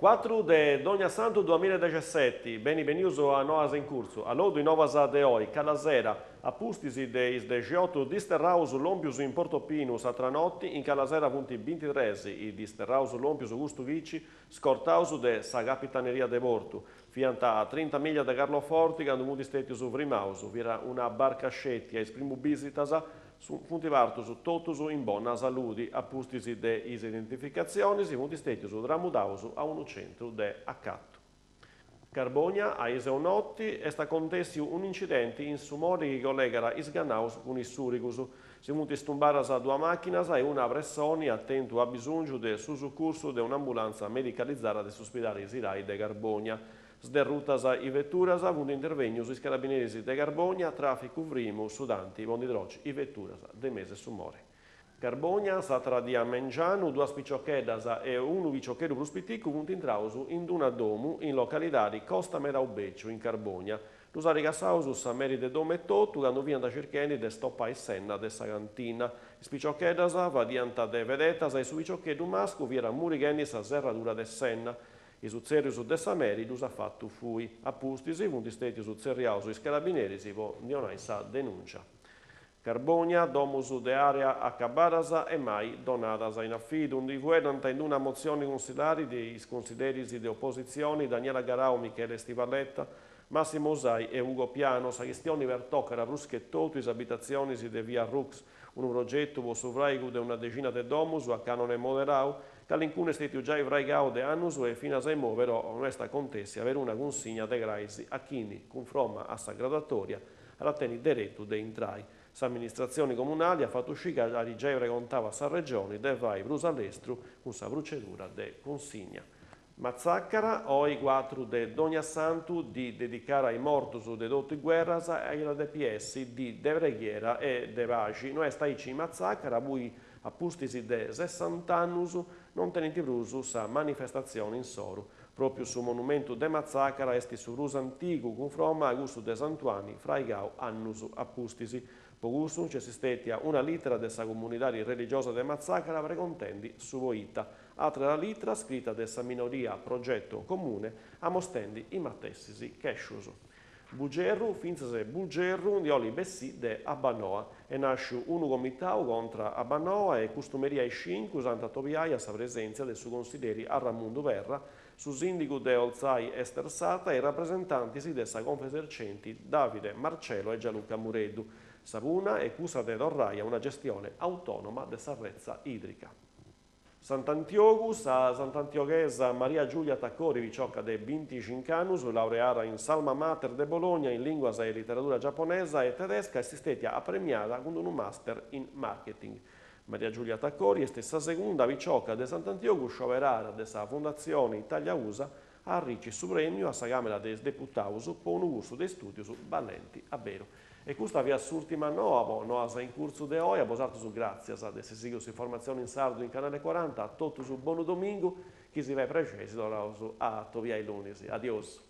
4 de Donniassantu duamiladexeseti, beni benius a Noas in Curtzu, alloddu is novas de oi, Calasera, a pustis de is dexiotu disterraus lompius in Porto Pinu s'atra noti, in Calasera funt bintitres is disterraus lompius custu chici scortaus de sa Capitaneria de Portu. Fiant a trinta miglia de Carloforti candu funt stètius frimaus, fiat una barca sceti, a is primu bisitas funt partus totus in bona saludi, a pustis de is identificatzionis funt stètius tramudaus a unu centru de acatu. Carbònia, ariseu noti est acontèssiu un'incidenti in su mori chi collegat is Ganaus cun is Sùrigus. Si funt stumbadas duas màchinas e una pressoni at tentu abisùngiu de su sucursu de un'ambulantza medicalizada de su spidali Sirai de Carbònia. Sderrutas is veturas, funt intervènnius is carabineris de Carbònia, tràficu frimu su tanti po ndi troci is veturas de mesu 'e su mori. Carbònia, s'àtera dì a mengianu, duas piciocheddas e unu piciocheddu prus piticu funt intraus in d-una domu in localidadi Costa Merau Bèciu in Carbònia. Ddus at cassaus sa meri de domu etotu candu fiant circhendi de stopai s'enna de sa cantina. Is piciocheddas fadiant de vedetas e su piciocheddu mascu fiat murighendi sa serradura de s'enna. Is tzèrrius de sa meri ddus at fatu fui. A pustis funt stètius tzerriaus is carabineris po ndi 'onai sa denùncia. Carbònia, domus de area acabadas e mai donadas in afidu. Ndi fueddant in una motzioni consillari de is consilleris de opositzioni Daniela Garau, Michele Stivaletta, Massimo Usai e Ugo Piano. Sa chistioni pertocat prus che totu is abitatzionis de via Rux, unu progetu po su fràigu de una dexina de domus a cànone moderau, calincunu est stètiu giai fraigau de annus e finas a imoi però no est acontèssia peruna cunsigna de crais a chini, cunfroma a sa graduatòria, at a tenni deretu de intrai. S'amministratzioni comunali at fatu scì ca at giai pregontau a sa Regioni de fai prus a lestru cun sa procedura de cunsigna. Matzàcara, oi cuatru de Dogniassantu, dì dedicara a is mortus de totu is guerras e iat a depi essi dì de preghiera e de paxi. No est aici in Matzàcara, poi a pustis de sessant'annus non tenint prus sa manifestatzioni insoru. Pròpiu su monumentu de Matzàcara est su prus antigu cunfroma a cussu de Santuani fraigau annus a pustis. Po cussu nc'est stètia una lìtera de sa comunidadi religiosa de Matzàcara pregontendi su poita. Àtera lìtera scrita de sa minoria Progetto Comune amostendi is matessis chèscius. Bugerru, fintzas Bugerru ndi 'olit bessì de Abbanoa. Est nàsciu unu comitau contra Abbanoa e custu merì a is cincu s'ant a atobiai a sa presèntzia de su consilleri Arramundu Perra, su sìndigu de Oltzai Ester Satta e is rapresentantis de sa Confesercenti Davide Marcello e Gianluca Mureddu. Sa punna est cussa de torrai a una gestione autònoma de sa retza ìdrica. Sant'Antiogu, Sa santantioghesa Maria Giulia Taccori, picioca de bintixincu annus, laureada in s'Alma Mater de Bologna in lìnguas e literadura giaponesa e tedesca, est stètia apremiada cun unu master in marketing. Maria Giulia Taccori est sa segunda picioca de Sant'Antiogu scioberada de sa Fundatzioni Italia USA a arrici su prèmiu a sa Càmera de is Deputaus po unu cursu de istùdius balenti a beru. E custa fiat s'ùrtima noa po Noas in Curtzu de oi, a bosatrus gràtzias de essi sighiu s'informatzioni in sardu in Canale Cuaranta, a totus bonu domingu, chi si fait prexei si torraus a atobiai lunis. Adiosu.